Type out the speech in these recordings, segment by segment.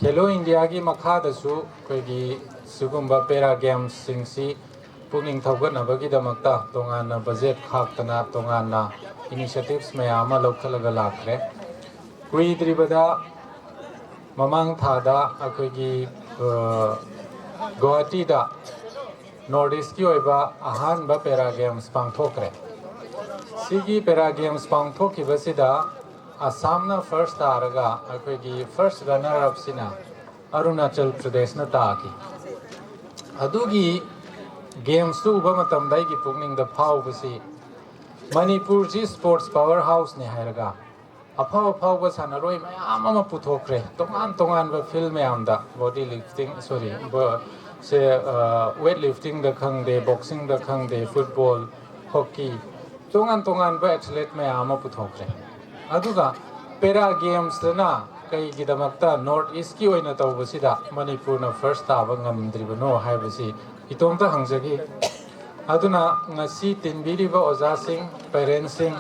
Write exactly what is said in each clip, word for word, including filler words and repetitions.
ꯈꯦꯂꯣ ꯏꯟꯗꯤꯌꯥꯒꯤ ꯃꯈꯥꯗꯁꯨ ꯑꯩꯈꯣꯏꯒꯤ ꯁꯤꯒꯨꯝꯕ ꯄꯦꯔꯥ ꯒꯦꯝꯁꯁꯤꯡꯁꯤ ꯄꯨꯛꯅꯤꯡ ꯊꯧꯒꯠꯅꯕꯒꯤꯗꯃꯛꯇ ꯇꯣꯉꯥꯟꯅ ꯕꯖꯦꯠ ꯈꯥꯛꯇꯅ ꯇꯣꯉꯥꯟꯅ ꯏꯅꯤꯁꯤꯌꯦꯇꯤꯚꯁ ꯃꯌꯥꯝ ꯑꯃ ꯂꯧꯈꯠꯂꯒ ꯂꯥꯛꯈ꯭ꯔꯦ꯫ ꯀꯨꯏꯗ꯭ꯔꯤꯕꯗ ꯃꯃꯥꯡ ꯊꯥꯗ ꯑꯩꯈꯣꯏꯒꯤ ꯒꯨꯋꯥꯍꯥꯇꯤꯗ ꯅꯣꯔꯠ ꯏꯁꯀꯤ ꯑꯣꯏꯕ ꯑꯍꯥꯟꯕ ꯄꯦꯔꯥ ꯒꯦꯝꯁ ꯄꯥꯡꯊꯣꯛꯈ꯭ꯔꯦ꯫ ꯁꯤꯒꯤ ꯄꯦꯔꯥ ꯒꯦꯝꯁ ꯄꯥꯡꯊꯣꯛꯈꯤꯕꯁꯤꯗ ꯑꯁꯥꯝꯅ ꯐꯥꯔꯁ ꯇꯥꯔꯒ ꯑꯩꯈꯣꯏꯒꯤ ꯐꯥꯔꯁ ꯔꯟꯅꯔ ꯑꯞꯁꯤꯅ ꯑꯔꯨꯅꯥꯆꯜ ꯄ꯭ꯔꯗꯦꯁꯅ ꯇꯥꯈꯤ꯫ ꯑꯗꯨꯒꯤ ꯒꯦꯝꯁꯇꯨ ꯎꯕ ꯃꯇꯝꯗ ꯑꯩꯒꯤ ꯄꯨꯛꯅꯤꯡꯗ ꯐꯥꯎꯕꯁꯤ, ꯃꯅꯤꯄꯨꯔꯁꯤ ꯁ꯭ꯄꯣꯔꯠꯁ ꯄꯥꯋꯔ ꯍꯥꯎꯁꯅꯤ ꯍꯥꯏꯔꯒ ꯑꯐꯥꯎ ꯑꯐꯥꯎꯕ ꯁꯥꯟꯅꯔꯣꯏ ꯃꯌꯥꯝ ꯑꯃ ꯄꯨꯊꯣꯛꯈ꯭ꯔꯦ꯫ ꯇꯣꯉꯥꯟ ꯇꯣꯉꯥꯟꯕ ꯐꯤꯜ ꯃꯌꯥꯝꯗ, ꯕꯣꯗꯤ ꯂꯤꯐꯇꯤꯡ, ꯁꯣꯔꯤ, ꯁꯦ, ꯋꯦꯠ ꯂꯤꯐꯇꯤꯡꯗ ꯈꯪꯗꯦ, ꯕꯣꯛꯁꯤꯡꯗ ꯈꯪꯗꯦ, ꯐꯨꯠꯕꯣꯜ, ꯍꯣꯀꯤ, ꯇꯣꯉꯥꯟ ꯇꯣꯉꯥꯟꯕ ꯑꯦꯊꯂꯦꯠ ꯃꯌꯥꯝ ꯑꯃ ꯄꯨꯊꯣꯛꯈ꯭ꯔꯦ꯫ ꯑꯗꯨꯒ ꯄꯦꯔꯥ ꯒꯦꯝꯁꯇꯅ ꯀꯩꯒꯤꯗꯃꯛꯇ ꯅꯣꯔꯠ ꯏꯁꯀꯤ ꯑꯣꯏꯅ ꯇꯧꯕꯁꯤꯗ ꯃꯅꯤꯄꯨꯔꯅ ꯐꯥꯔꯁ ꯇꯥꯕ ꯉꯝꯗ꯭ꯔꯤꯕꯅꯣ ꯍꯥꯏꯕꯁꯤ ꯏꯇꯣꯝꯇ ꯍꯪꯖꯒꯦ꯫ ꯑꯗꯨꯅ ꯉꯁꯤ ꯇꯤꯟꯕꯤꯔꯤꯕ ꯑꯣꯖꯥꯁꯤꯡ, ꯄꯦꯔꯦꯟꯁꯁꯤꯡ,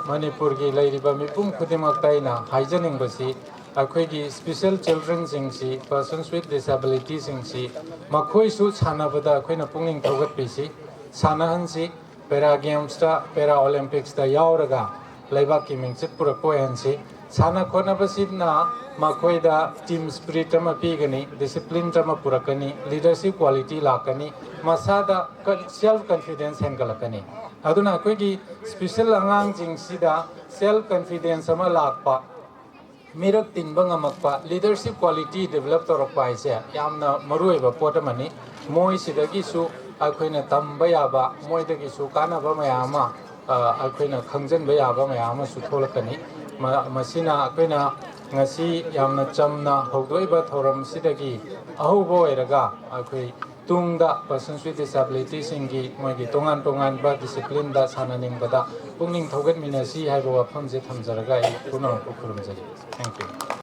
ꯃꯅꯤꯄꯨꯔꯒꯤ ꯂꯩꯔꯤꯕ ꯃꯤꯄꯨꯝ ꯈꯨꯗꯤꯡꯃꯛꯇ ꯑꯩꯅ ꯍꯥꯏꯖꯅꯤꯡꯕꯁꯤ, ꯑꯩꯈꯣꯏꯒꯤ ꯁ꯭ꯄꯤꯁꯦꯜ ꯆꯤꯜꯗ꯭ꯔꯦꯟꯁꯤꯡꯁꯤ, ꯄꯔꯁꯟꯁ ꯋꯤꯠ ꯗꯤꯁꯦꯕꯤꯂꯤꯇꯤꯁꯤꯡꯁꯤ, ꯃꯈꯣꯏꯁꯨ ꯁꯥꯟꯅꯕꯗ ꯑꯩꯈꯣꯏꯅ ꯄꯨꯛꯅꯤꯡ ꯊꯧꯒꯠꯄꯤꯁꯤ, ꯁꯥꯟꯅꯍꯟꯁꯤ꯫ ꯄꯦꯔꯥ ꯒꯦꯝꯁꯇ, ꯄꯦꯔꯥ ꯑꯣꯂꯦꯝꯄꯤꯛꯁꯇ ꯌꯥꯎꯔꯒ ꯂꯩꯕꯥꯛꯀꯤ ꯃꯤꯡꯆꯠ ꯄꯨꯔꯛꯄ ꯑꯣꯏꯍꯟꯁꯤ꯫ ꯁꯥꯟꯅ ꯈꯣꯠꯅꯕꯁꯤꯅ ꯃꯈꯣꯏꯗ ꯇꯤꯝ ꯁ꯭ꯄꯤꯔꯤꯠ ꯑꯃ ꯄꯤꯒꯅꯤ, ꯗꯤꯁꯤꯄ꯭ꯂꯤꯟ ꯑꯃ ꯄꯨꯔꯛꯀꯅꯤ, ꯂꯤꯗꯔꯁꯤꯞ ꯀ꯭ꯋꯥꯂꯤꯇꯤ ꯂꯥꯛꯀꯅꯤ, ꯃꯁꯥꯗ ꯁꯦꯜꯐ ꯀꯟꯐꯤꯗꯦꯟꯁ ꯍꯦꯟꯒꯠꯂꯛꯀꯅꯤ꯫ ꯑꯗꯨꯅ ꯑꯩꯈꯣꯏꯒꯤ ꯁ꯭ꯄꯤꯁꯦꯜ ꯑꯉꯥꯡꯁꯤꯡꯁꯤꯗ ꯁꯦꯜꯐ ꯀꯟꯐꯤꯗꯦꯟꯁ ꯑꯃ ꯂꯥꯛꯄ, ꯃꯤꯔꯛ ꯇꯤꯟꯕ ꯉꯝꯃꯛꯄ, ꯂꯤꯗꯔꯁꯤꯞ ꯀ꯭ꯋꯥꯂꯤꯇꯤ ꯗꯤꯕꯦꯂꯞ ꯇꯧꯔꯛꯄ ꯍꯥꯏꯁꯦ ꯌꯥꯝꯅ ꯃꯔꯨꯑꯣꯏꯕ ꯄꯣꯠ ꯑꯃꯅꯤ꯫ ꯃꯣꯏꯁꯤꯗꯒꯤꯁꯨ ꯑꯩꯈꯣꯏꯅ ꯇꯝꯕ ꯌꯥꯕ, ꯃꯣꯏꯗꯒꯤꯁꯨ ꯀꯥꯟꯅꯕ ꯃꯌꯥꯝ ꯑꯃ, ꯑ, ꯑꯩꯈꯣꯏꯅ ꯈꯪꯖꯤꯟꯕ ꯌꯥꯕ ꯃꯌꯥꯝ ꯑꯃꯁꯨ ꯊꯣꯛꯂꯛꯀꯅꯤ꯫ ꯃ-, ꯃꯁꯤꯅ ꯑꯩꯈꯣꯏꯅ ꯉꯁꯤ ꯌꯥꯝꯅ ꯆꯝꯅ ꯍꯧꯗꯣꯛꯏꯕ ꯊꯧꯔꯝꯁꯤꯗꯒꯤ ꯑꯍꯧꯕ ꯑꯣꯏꯔꯒ ꯑꯩꯈꯣꯏ ꯇꯨꯡꯗ ꯄꯔꯁꯟꯁ ꯋꯤꯠ ꯗꯤꯁꯦꯕꯤꯂꯤꯇꯤꯁꯤꯡꯒꯤ ꯃꯣꯏꯒꯤ ꯇꯣꯉꯥꯟ ꯇꯣꯉꯥꯟꯕ ꯗꯤꯁꯤꯄ꯭ꯂꯤꯟꯗ ꯁꯥꯟꯅꯅꯤꯡꯕꯗ ꯄꯨꯛꯅꯤꯡ ꯊꯧꯒꯠꯃꯤꯟꯅꯁꯤ ꯍꯥꯏꯕ ꯋꯥꯐꯝꯁꯦ ꯊꯝꯖꯔꯒ ꯑꯩ ꯄꯨꯝꯅꯃꯛꯄꯨ ꯈꯨꯔꯨꯝꯖꯔꯤ꯫ Thank you꯫